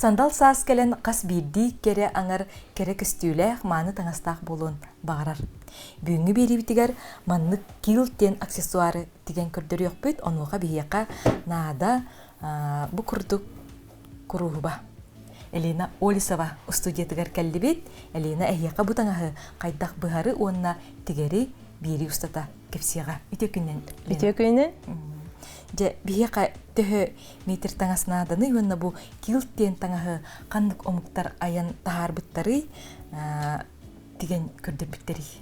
Сандал саас кэлэн хас биирдии кэрэ аҥар кэрэ көстүүлээх, мааны таҥастаах буолуон баҕарар. Бүгүҥҥү биэриибитигэр маннык килт диэн аксессуары тигэн көрдөрүөхпүт, онуоха биһиэхэ наада бу курдук куруһуба. Элина Олесова устудиятыгар кэллибит. Элина эһиэхэ бу таҥаһы хайдах быһары уонна тигэри биэрии устата кэпсиэҕэ. Үтүө күнүнэн. Үтүө күнүнэн. Дьэ, биһиэхэ төһө метр таҥас нааданый уонна бу килт диэн таҥаһы ханнык омуктар айан таһаарбыттарый, тигэн көрдөрбүттэрий?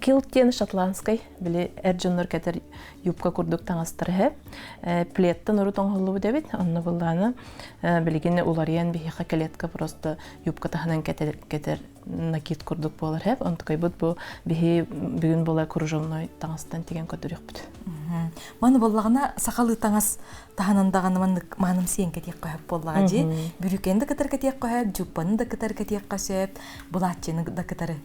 Килт диэн шотландскай, били эр дьоннор кэтэр юбка курдук таҥастар эһэ. Пледтан урут оҥоһуллубут эбит. Онно былаана билигин уларыйан биһиэхэ клетка просто юбка таһынан кэтэр, кэтэр накид курдук буолар эһэ. Онтукайбыт бу биһи бүгүн була кружевной таҥастан тигэн көрдөрүөхпүт. Маны буоллаҕына сахалыы таҥас таһынан даҕаны маннык мааным сиэн кэтиэххэ сөп буоллаҕа дии. Бүрүүкэни да кытары кэтиэххэ сөп, дьууппаны да кытары кэтиэххэ сөп, былааччыны да кытары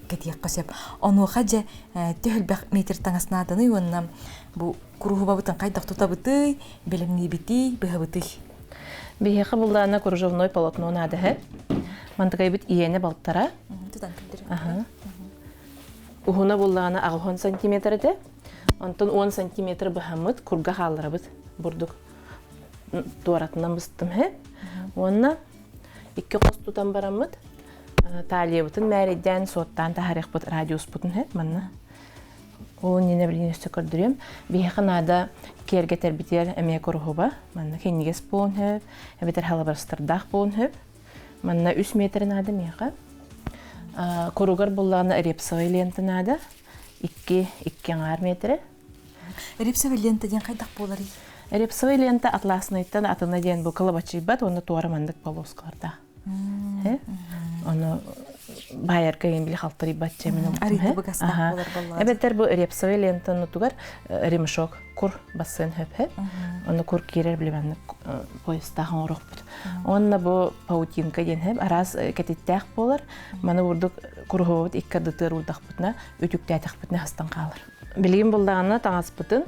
кэтиэххэ сөп. Онуоха дьэ төһө элбэх метр таҥас нааданый уонна бу куруһубабытын хайдах тутабытый, бэлэмниибитий, быһабытый? Биһиэхэ буллаана кружевной полотно наада эһэ. Мантыкайбыт иэнэ балтара. Тутан көрдөрүм. Уһуна буллаана 80 сантиметр этэ. Онтон 10 сантиметр быһаммыт курга хаалларабыт бурдук туоратынан быстым эһэ. Уонна икки хос тутан бараммыт талиябытын мээрэйдээн суоттаан таһаарыахпыт радиуспутун эһэ манна. Ол иннинэ билигин өссө көрдөрүөм. Биһиэхэ наада киэргэтэрбитигэр эмиэ куруһуба. Манна кэннигээс буолуон сөп, эбэтэр халабырастардаах буолуон сөп. Манна үс метр наада миэхэ. Куругар буллаҕына репсовай лента наада. Икки, икки аҥаар метрэ. Репсовай лента диэн хайдах буоларый? Репсовай лента атласныйтан атына диэн бу кылабачыйбат уонна туора маннык полоскалардаах. Ону баайарга иин били халтарыйбат чэмин Эбэтэр бу репсовый лентаны тугар ремешок кур бассыан хөп Ону кур киирэр били маннык поястаах оҥорохпут. Уонна бу паутинка диэн хэп араас кэтиттээх буолар. Маны бурдук куруһуобут икки ардытыгар уурдахпытына үтүктээтэхпитинэ хастан хаалар. Билигин буллаҕына таҥаспытын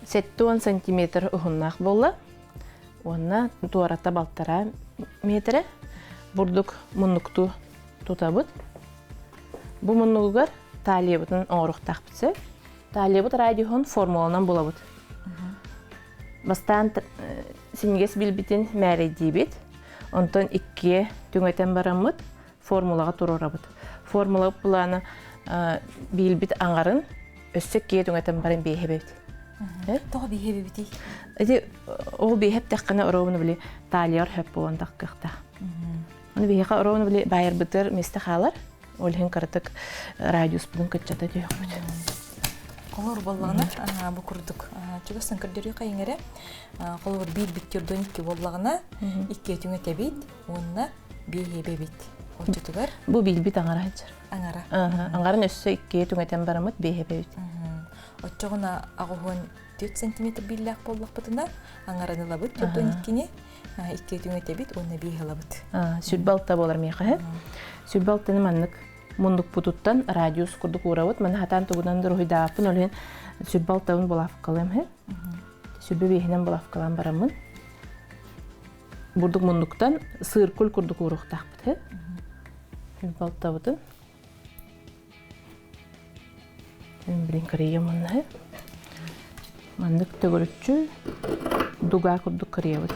70 сантиметр уһуннаах буолла. Уонна туората балтараа миэтэрэ бурдук муннуктуу тутабыт. Бу муннугугар талиябытын оҥоруохтаахпыт сөп. Талиябыт радиуһун формуланан булабыт. Бастаан синньигэс билбитин мээрэйдиибит. Онтон иккиэ түҥэтэн бараммыт формулаҕа туруорабыт. Формула плана биилбит аҥарын өссө иккиэ түҥэтэн баран биэһэбит. Тоҕо биэһэбибитий? Ити ол биэһэптэххинэ оруобуна били талияр хөп буолан тахкыахтаах. Аны биһиэхэ оруобуна били баайарбытыгар миэстэ хаалар. Ол иһин кыратык радиуспутун кыччата түһүөхпүт. Холобур буоллаҕына, бу курдук чугастан көрдөрүөххэ иҥэрэ. Холобур биир биттирдон икки буоллаҕына, икки өтүҥ этэбит уонна биэһиэбэбит. Оччотугар Бу билбит аҥара сылдьар. Аҥара. Аҥарын өссө иккиэ түҥэтэн бараммыт биэһэбэбит. Оччоҕуна аҕыһуон 4 сантиметр бииллээх буоллахпытына, аҥарын ылабыт, төрдүөн иккини, икки түҥэтэбит уонна биэһи ылабыт. Сүрбэ алта буолар миэхэ. Сүрбэ алтаны маннык муннукпутуттан радиус курдук уурабыт. Маны хатаан тугунан да уруһуйдаабаппын, ол иһин сүрбэ алтабын булавкалыам иһэ. Сүрбэ биэһинэн булавкалаан бараммын. Бурдук муннуктан сыыркуль курдук ууруохтаахпыт. Сүрбэ алтабытын Блин, кырыйа манна. Маннык төгүрүччү дуга курдук кырыйабыт.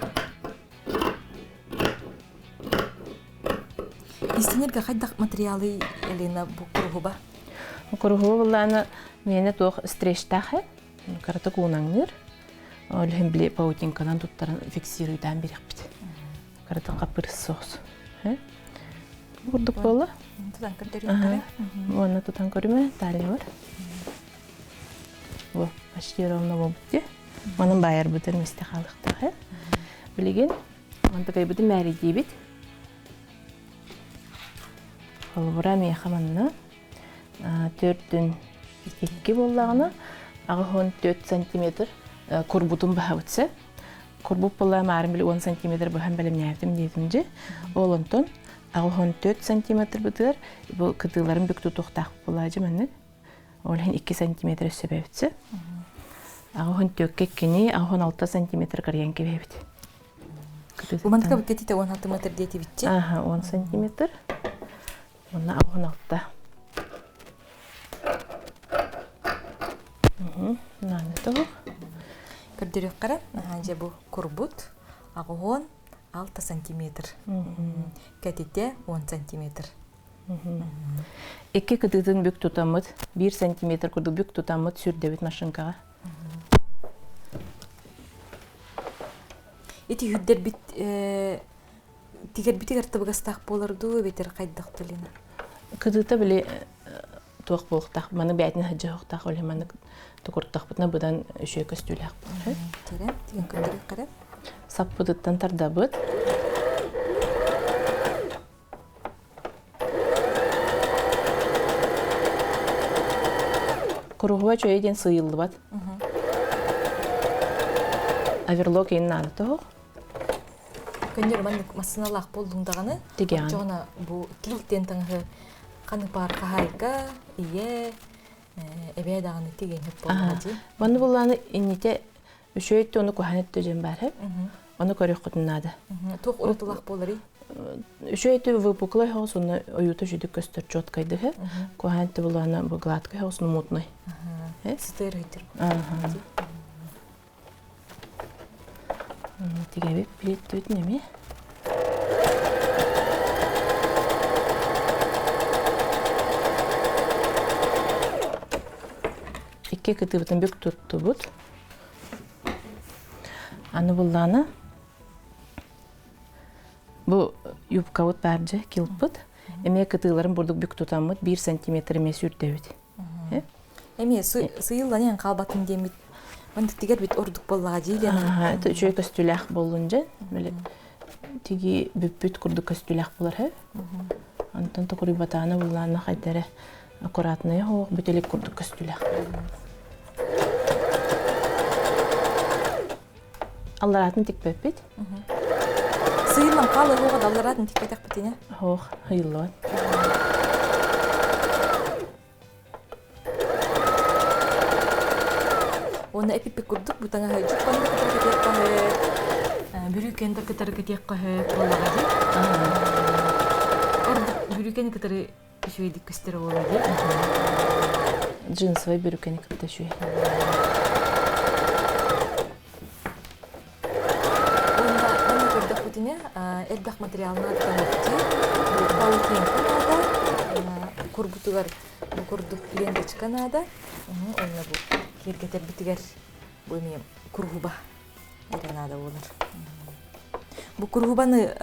Истинерге хайдах материалы Елена бу куруһуба? Куруһуба буллаана миэнэ туох стресстаах кыратык уунаҥныыр. Ол иһин били паутинканан туттаран фиксируйдаан бириэхпит. Кыратык хаппырыс соус. Курдук буолла. Тутан көрдөрүөххэ. Уонна тутан көрүмэ, талия бар. Бу почти ровно буолбут дии. Манан баайарбытын мисте хаалыахтаах. Билигин мантыкайбытын мээрийдиибит. Холобура миэхэ манна төрдүн икки буоллаҕына аҕыс 14 сантиметр курбутун баһабыт сөп. Курбуп буолла маарым били 10 сантиметр быһан бэлэмнээбитим диэтим дьи. Ол онтон 84 сантиметр бытыар бу кытыыларын бүк тутуохтаах буолаадьы маннык. Ол иһин 2 сантиметр өссө бэбитсэ. 84-кэ иккини, 86 сантиметр кырыйан кэбиһэбит. Бу мантыка бүккетите 10 сантиметр диэтибитчи. Аха, 10 сантиметр. Уонна 16. Нааны тоҕу. Көрдөрүөххэ дьэ бу курбут аҕыһуон 6 сантиметр. Кэтите 10 сантиметр. Икки кытыытын бүк тутаммыт, 1 сантиметр курдук бүк тутаммыт сүрдэбит машинкаҕа. Ити үрдэрбит тигэрбитигэр табыгастаах буолар дуу эбэтэр хайдах Лена? Кытыыта били туох буолуохтаах, маны бээтин сылдьыһыахтаах, ол маннык тукуртахпытына быдан үчүгэй көстүүлээх буолар. Кэрэ, тигэн көрдөрүөххэ Саппытыттан тардабыт. Куруһуба үчүгэй диэн сыыйыллыбат. Оверлок иин наада тоһох. Көннөр маннык массыыналаах буоллуҥ даҕаны, Тигиэҕин. оччоҕуна бу килтиэн таҥаһы ханыы хаһаайка, ийэ, эбээ даҕаны тигэн сөп буоллаҕа дии. Манны буллааны иннитэ үчүгэй өттө ону куһаҕан өттө диэн баар һэ. Ону көрүөххүтүн наада. Туох уратылаах буоларый? Үчүгэй өттө выпуклай соҕус уонна ойуута үчүгдүк көстөр четкайдык һэ. Куһаҕан өттө буллаана бу гладкай соҕус мутный. Сытыар ыйтыр. Тигэбит билиттибитин эмиэ. Икки кытыыбытын бүк туттубут. Аны буллаана бу юбкабыт баар дьэ килпыт. Эмиэ кытыыларын бурдук бүк тутаммыт 1 сантиметр эмиэ сүрдэбит. Эмиэ сыйыллан хаалбатын диэммит мантыктыгар бит ордук буоллаҕа дии диэн. Это үчүгэй көстүүлээх буоллун дьэ. Били тиги бүппүт курдук көстүүлээх буолар һэ. Онтон токуруйбатаана буллаана хайдара аккуратная хоох бүтэлик курдук көстүүлээх. Аллараатын тикпэппит. Сыйыллан хаалар уоҕа аллараатын тикпэтэхпитинэ. Хоох, ыйыллыбат. Уонна эпиппит курдук бу таҥаһы дьуккан да кытары кэтиэххэ сөп, бүрүүкэн да кытары кэтиэххэ сөп буоллаҕа дии. Ордук бүрүүкэни кытары үчүгэйдик көстөр буолуо дии. Джинсовай бүрүүкэни кытта үчүгэй. Уонна манна көрдөхпүтүнэ элбэх материалынан таҥахчы, паутинка наада, курбутугар бу курдук ленточка наада, уонна бу киэргэтэрбитигэр бу эмиэ куруһуба эрэ наада буолар. Бу куруһубаны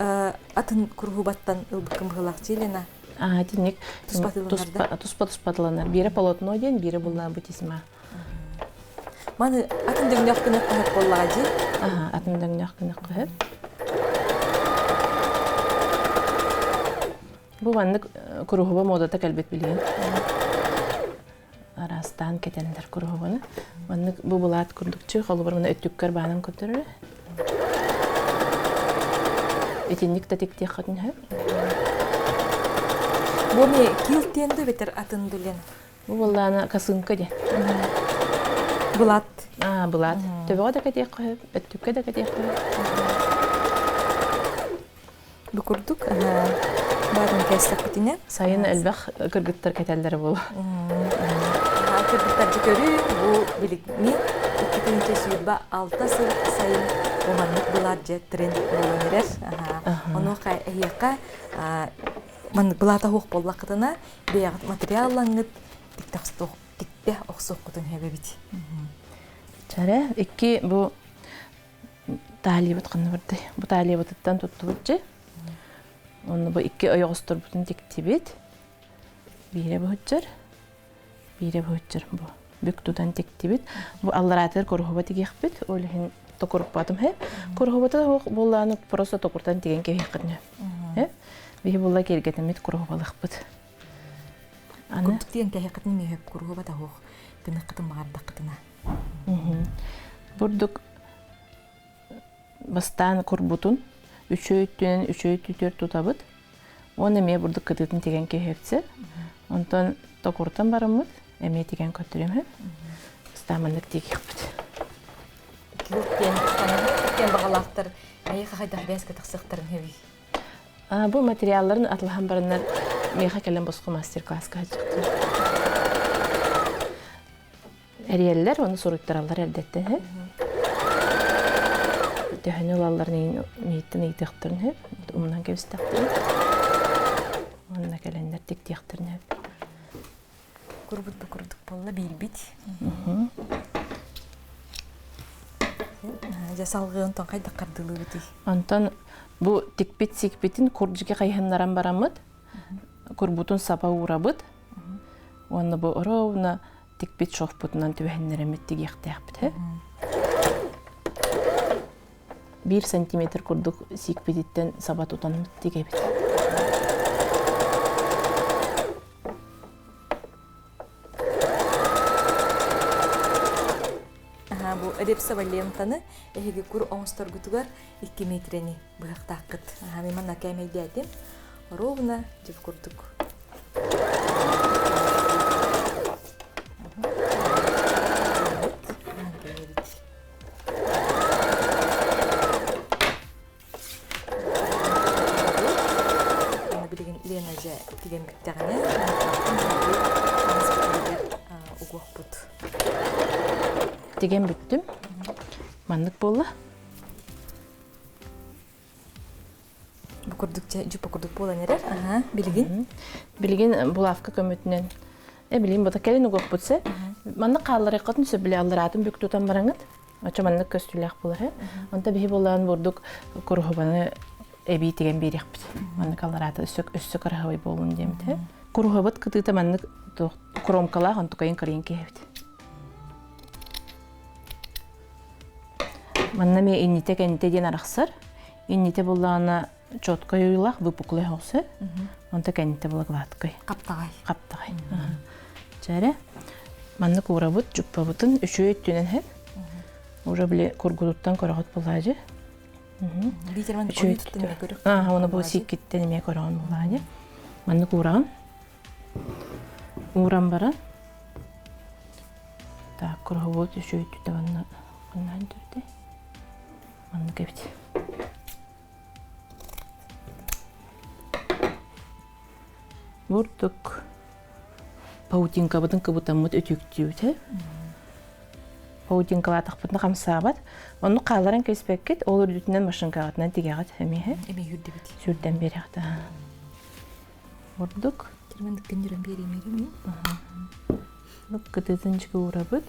атын куруһубаттан ылбыккын быһыылаах Лена? Аа, итинник туспа тылланар туспа туспа тылланар. Биирэ полотно диэн, биирэ буллаан бу тесьма. Маны атын дөҥнөөх гына көһөп буоллаҕа дии. Аха, атын дөҥнөөх гына көһөп. Бу маннык куруһуба муодата кэлбит билигин. Араастаан кэтэллэр куруһубаны. Маннык бу былаат курдукчу холобур мына өттүккэр баанан көтөрөр. Итинник да тиктиэххитин сөп. Бу ми килтиэн да бетер атын дулен. Бу буоллаана косынка диэн. Былаат. Аа, былаат. Төбөҕө да кэтиэххэ сөп, өттүккэ да кэтиэххэ сөп. Бу курдук баарын кээстэхпитинэ. Сайын элбэх кыргыттар кэтэллэрэ буолуо. Кыргыттар көрүү бу билигини 2026 сыл сайын бу маннык былаат дьэ тренд буолан эрэр. Онуоха эһиэхэ маннык былаата суох буоллаххытына бэйэҕит материаллаҥҥыт тиктэ охсуоххутун сөбөбүт. Чэрэ, икки бу таалиябыт ханна бардый? Бу таалиябытыттан туттубут дьэ. Онно бу икки ойоҕосторбутун тиктибит. Биирэ быһыччар, биирэ быһыччар бу бүк тутан тиктибит. Бу аллараатыгар куруһуба тигиэхпит. Ол иһин токуруппатым һэ. Куруһубата буоллааны просто токуртан тиген кэбиһиэххитин сөп. Биһи буолла киэргэтэммит куруһубалыахпыт. Аны Курдук диэн кэһиэххитин эмиэ сөп куруһуба таһуох гыныаххытын баҕардаххытына. Бурдук бастаан курбутун үчүгэй өттүнэн үчүгэй өттүтүгэр тутабыт. Уонна эмиэ бурдук кытыытын тигэн кэһиэпсэ. Онтон токурутан бараммыт эмиэ тигэн көттөрүм. Бастаан маннык тигиэхпит. Килт диэн таҥаһы. Тиэн баҕалаахтар эйиэхэ хайдах бээскэ тахсыахтарын сөбүй? Бу материалларын атылаһан бараннар миэхэ кэлэн босхо мастер-класска сылдьыахтар. Эрийэллэр, ону суруйтараллар эрдэттэн сөп. Төһөнү ылалларын мииттэн ыйытыахтарын сөп, умнан кэбистэхтэрин. Онно кэлэннэр тиктиэхтэрин сөп. Курбут бу курдук буолла биирбит. Дьэ салгыы онтон хайдах хардыылыыбытый? Онтон бу тикпит сикпитин курдьуки хайыһыннаран бараммыт, курбутун саба уурабыт. Уонна бу ровно тикпит шовпутунан түбэһиннэриммит тигиэхтээхпит. Биир сантиметр курдук сиикпититтэн саба тутан тигэбит. Аха, бу репсовый лентаны эһиги кур оҥосторгутугар 2 метрени быһахтааххыт. Аха, мен манна кээмэйдээтим. Ровно дьип курдук. Билигин Лена дьэ тигэн бүттэҕинэ угуохпут. Тигэн бүттүм. Маннык буолла. Бу курдук дьуппа курдук буолан эрэр. Аха, билигин. Билигин булавка көмөтүнэн э билигин бата кэлин угуохпут се. Маннык хаалларыаххытын сөп билэ аллараатын бүк тутан бараҥыт. Очо маннык көстүүлээх буолар э. Онто биһи буолаан бурдук куруһубаны эбии тигэн биэриэхпит. Маннык аллараата өссө өссө кыраһабай буолун диэмит э. Куруһубат кытыыта маннык кромкалаах онтукайын кырыйын киһэбит. Манна эмиэ иннитэ кэннитэ диэн арахсар. Иннитэ буллаҕына четкой уйулаах, выпуклый хоҕсу. Онто кэннитэ була гладкой. Хаптаҕай. Хаптаҕай. Чээрэ. Маннык уурабыт, дьуппабытын үчүгэй өттүнэн һэп. Уже били кургутуттан көрөҕүт булаадьы. Биитер ойутуттан эмиэ көрөх. Аа, оны бу сииккиттэн эмиэ көрөҕүн булаадьы. Маннык уураҕын. Ууран баран Так, куруһубут үчүгэй өттүтэ манна ханнаан төрдө. Маннык эбит. Бурдук паутинкабытын кыбытаммыт үтүктүүбүт э. Паутинкалаатахпытына хамсаабат. Онну хаалларан кэспэккит, ол үрдүтүнэн машинкаҕытынан тигэҕит эмиэ. Эмиэ үрдүбүт. Сүрдэн биэрэҕит. Бурдук. Термендик көннөрөн биэриим Кытыытын дьигэ уурабыт.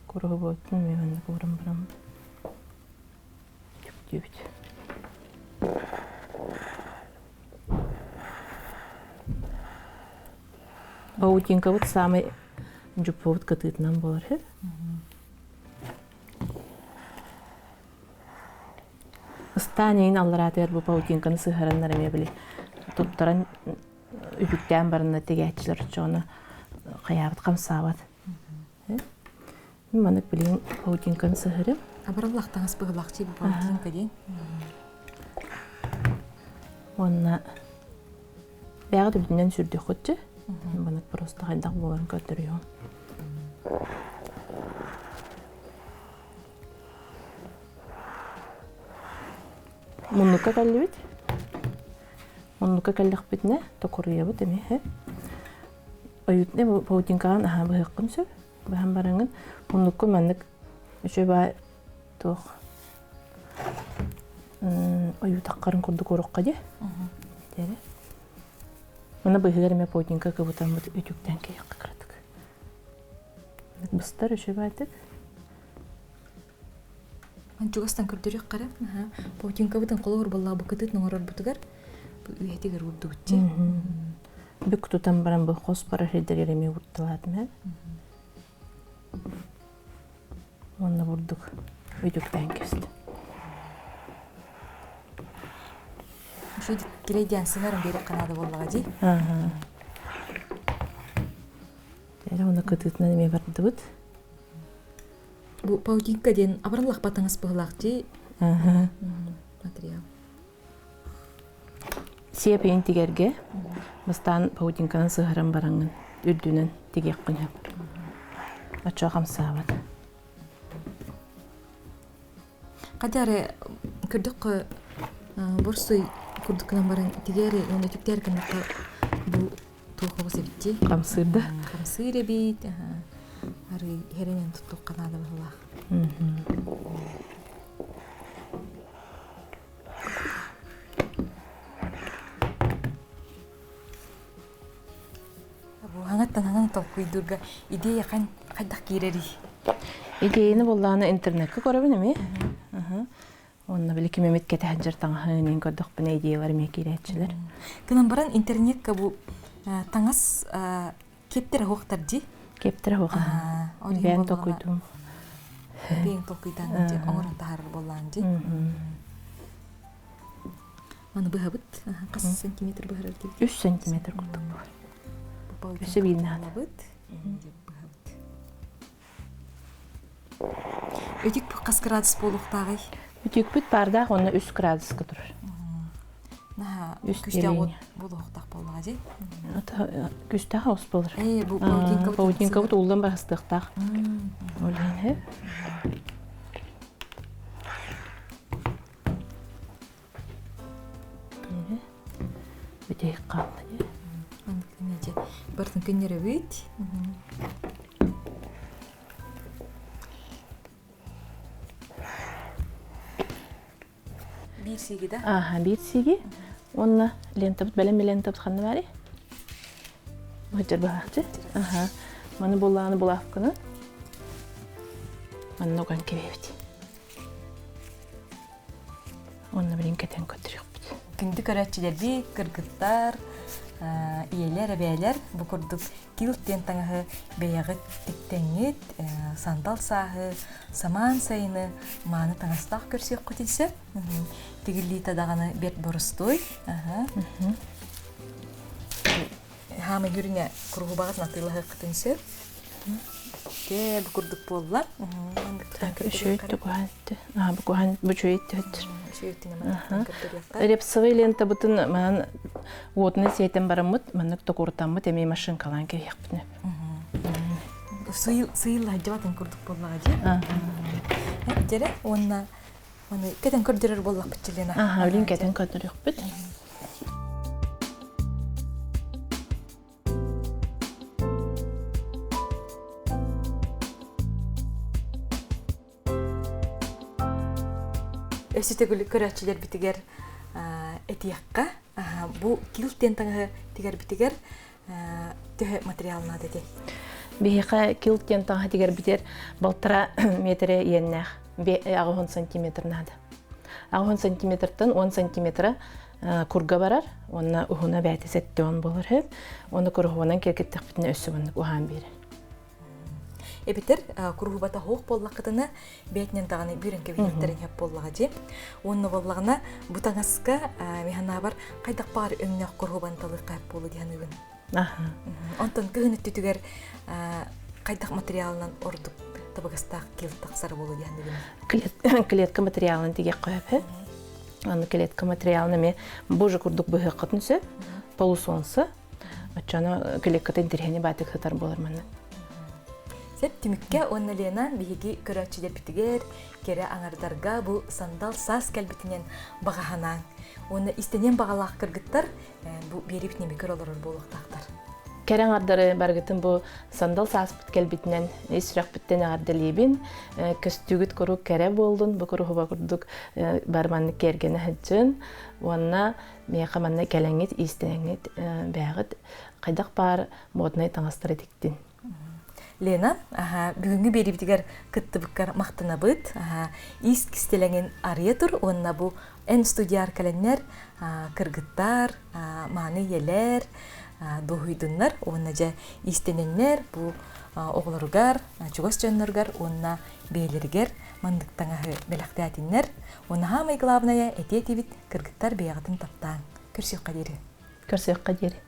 Куруһубутун эмиэ маннык ууран бараммыт. Түктүүбүт. Паутинкабыт саамай дьуппубут кытыытынан буолар үһү. Ыстаан иин аллараатыгар бу паутинканы сыһараннар эмиэ били туттаран үтүктээн баранна тигээччилэр оччоҕуна хайаабыт хамсаабат. Маннык билигин паутинканы сыһарым. Абыраллах таҥас быһылаах дии паутинка диэн. Уонна бэйэҕит үрдүнэн сүрдүөххүт дьэ. Маннык просто хайдах буоларын көрдөрүөҕүм. Муннукка кэллибит. Муннукка кэллэхпитинэ токуруйабыт эмиэ. Ойутне паутинкаҕын аһаа быһыаххын сөп. Быһан бараҥын муннукку маннык үчүгэй баай туох ойуутаххарын курдук урукка дии. Диэри. Маны быһыгар эмэ паутинка кыбытаммыт үтүктэн киһиэххэ кыратык. Быстар үчүгэй баайтык. Чугастан көрдөрүөх хара. Паутинкабытын холобур буоллаҕа бу кытыытын оҥорорбутугар бу үйэтигэр уурдубут дии. Бүк тутан баран бу хос барар сирдэригэр эмиэ уурталаатым ээ. Уонна бурдук үтүктээн кэбистим. Үчүгэй килэйдээн сыҥарын биэриэххэ наада буоллаҕа дии. Эрэ уонна кытыытынан эмиэ бардыбыт. Бу паутинка диэн абыраллахпа таҥас быһылаах дии материал. Сиэпийин тигэргэ бастаан паутинканан сыһаран бараҥҥын үрдүнэн тигиэххин сөп. Оччо хамсаабат. Хата эрэ көрдөххө борсуй курдук гынан баран тигээри уонна үтүктээр гыннахха бу туох оҕус эбит дии. Хамсыыр да. Хамсыыр эбит. Арыы иһэринэн туттуохха наада быһыылаах. Бу хаҥаттан хаҥан толкуйдуурга идея хайдах киирэрий? Идеяны буллаҕына интернеккэ көрөбүн эмиэ. Онно били ким эмит кэтэһэн дьар таҥаһын иин көрдөхпүнэ идеялар эмиэ киирээччилэр. Гынан баран интернекка бу таҥас киэптэрэ суохтар дии. Киэптэрэ суох. Бэйэм толкуйдуум. Бэйэҥ толкуйдаан дии оҥорон таһаарар буоллаан дии. Маны быһабыт. Хас сантиметр быһарар диэбит? 3 сантиметр курдук буолар. Өссө биир наада. Быһабыт. Үтүк хас градус буолуохтааҕый? Үтүкпүт баардаах уонна 3 градуска турар. Наһаа күүстээх уот буолуохтаах буоллаҕа дии. Күүстээх оҕус буолар. Ээ, бу паутинкабыт Паутинкабыт ууллан барыстыахтаах. Ол иһин Бүтэһик хаалла дии. Барытын көннөрөбүт. Биир сиги да? Ааха, биир сиги. Уонна лентабыт, бэлэм лентабыт ханна баарый? Быһыдьар быһаахчы. Аха. Маны буллааны булаахкына. Манна уган кэбиэбит. Уонна билин кэтэн көрдөрүөхпүт. Күндү көрөөччүлэрбит, кыргыттар, ийэлэр, эбээлэр бу курдук килт диэн таҥаһы бэйэҕит тиктэҥҥит, сандал сааһы, самаан сайыны мааны таҥастаах көрсүөххүтүн сөп. Тигиллиитэ даҕаны бэрт боростуой. Хаамай хүрүнэ куруһубаҕытын атыылаһыаххытын сөп. Дьэ, бу курдук буолла. Үчүгэй Бу бу үчүгэй Репсовый лентабытын манан уотунан сиэтэн бараммыт, маннык токурутаммыт эмиэ машинкалаан кэһиэхпитинэ. Сыйыл сылдьыбатын курдук буоллаҕа дии. Дьэрэ уонна маны кэтэн көрдөрөр буоллахпыт Лена. Аха, билин кэтэн көрдөрүөхпүт. Өссө төгүл көрөөччүлэрбитигэр этиэххэ, бу кил диэн таҥаһы тигэрбитигэр төһө материал наада этэй? Биһиэхэ кил диэн таҥаһы тигэрбитигэр балтара метрэ иэннээх, 80 сантиметр наада. 80 сантиметртан 10 сантиметра курга барар, уонна уһуна бэйэтэ 70 буолар үһү. Уонна куруһуонан киэргэттэхпитинэ өссө маннык уһаан биэрэр. Эбэтэр куруһубата суох буоллаххытына, бэйэтинэн даҕаны биирэн кэбиһиэхтэрин сөп буоллаҕа дии. Уонна буоллаҕына, бу таҥаска мин хайдах баҕар өҥнөөх куруһубаны талыахха сөп буолуо дии саныыбын. Онтон кыһын өттүтүгэр хайдах материалынан ордук табыгастаах кил тахсар буолуо дии саныыбын. Клетка материалын тигиэххэ сөп. Аны клетка материалын эмиэ бу же курдук быһыаххытын сөп. Полусолнце. Оччоно клетката интэриэһини баатык сытар буолар манна. Сеп түмүккэ уонна Лена биһиги көрөөччүлэрбитигэр кэрэ аҥардарга бу сандал саас кэлбитинэн баҕаһанаан уонна истэниэн баҕалаах кыргыттар бу биэрибит нэмикэр олорор буолуохтаахтар. Кэрэ аҥардары барыгытын бу сандал сааспыт кэлбитинэн ис сүрэхпиттэн эҕэрдэлиибин. Көстүүгүт куруук кэрэ буоллун, бу куруһуба курдук бар маннык киэргэнэ сылдьын уонна Миэхэ манна кэлэҥҥит, иистэнэҥҥит бэйэҕит хайдах баар моднай таҥастары тиктин. Лена, бүгүҥҥү биэриибитигэр кыттыбыккар махтанабыт. Иис кистэлэҥин арыйа тур уонна бу эн студияр кэлэннэр кыргыттар, мааны ийэлэр дуоһуйдуннар уонна дьэ иистэнэннэр бу оҕолоругар, чугас дьонноругар уонна бэйэлэригэр маннык таҥаһы бэлэхтээтиннэр. Уонна саамай главное этиэ этибит кыргыттар бэйэҕитин таптааҥ. Көрсүөххэ диэри. Көрсүөххэ диэри.